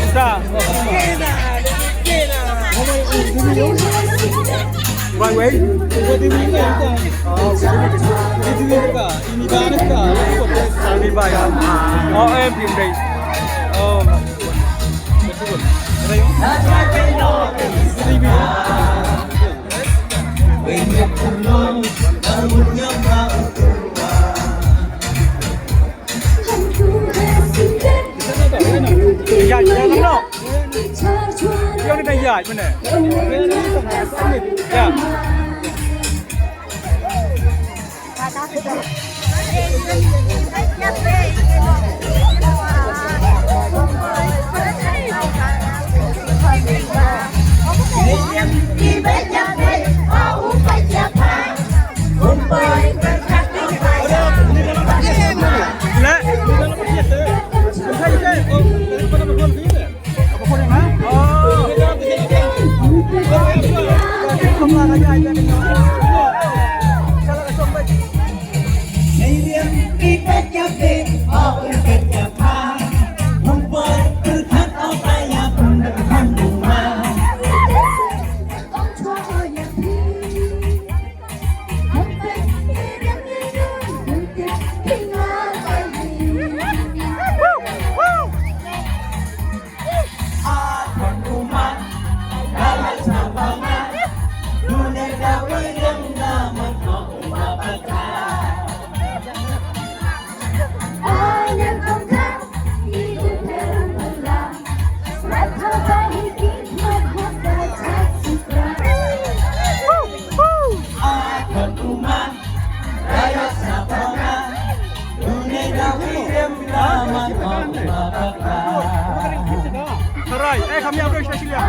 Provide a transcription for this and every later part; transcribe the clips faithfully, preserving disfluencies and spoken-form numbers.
Sa. Wai, wai. Oh, ini ba, ini ba. Oh, eh, bim dai. Oh. Ïaid, ïaid, no. Ïaid, ïaid, ïaid, mana? Ïaid. Alright, eh, kami apa yang sudah sila?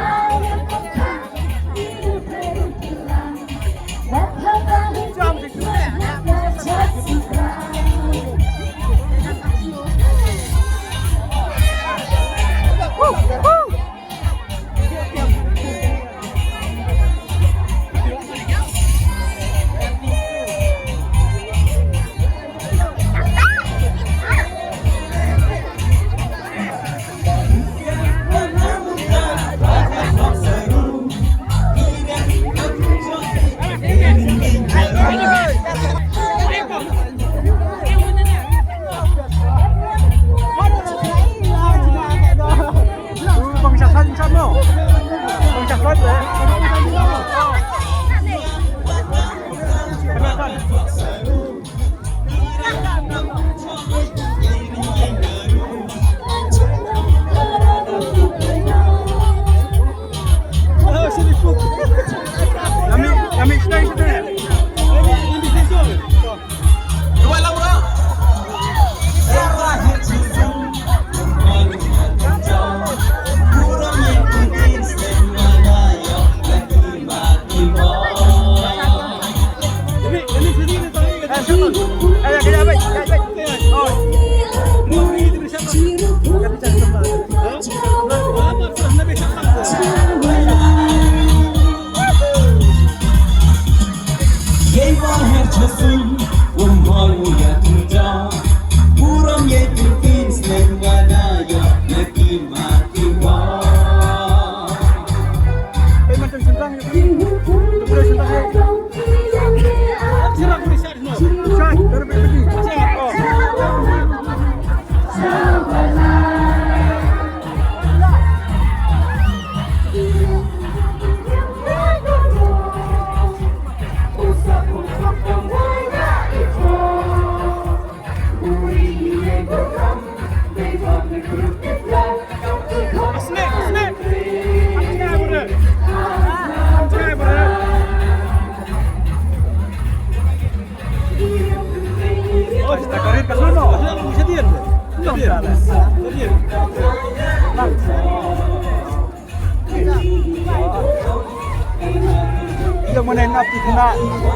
Ïa mane nap ti kena,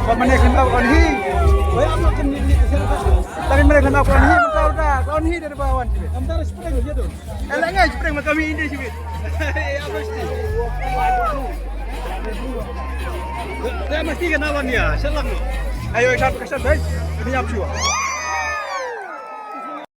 ba mane kena kon hi. Tapi mane kena kon hi, mentau da kon hi dari bawah. Entar spring gitu. Elang aja spring maka mi ini sih. Ya mesti kenalan ya, selang. Ayo, satu kesan baik. Ini apa?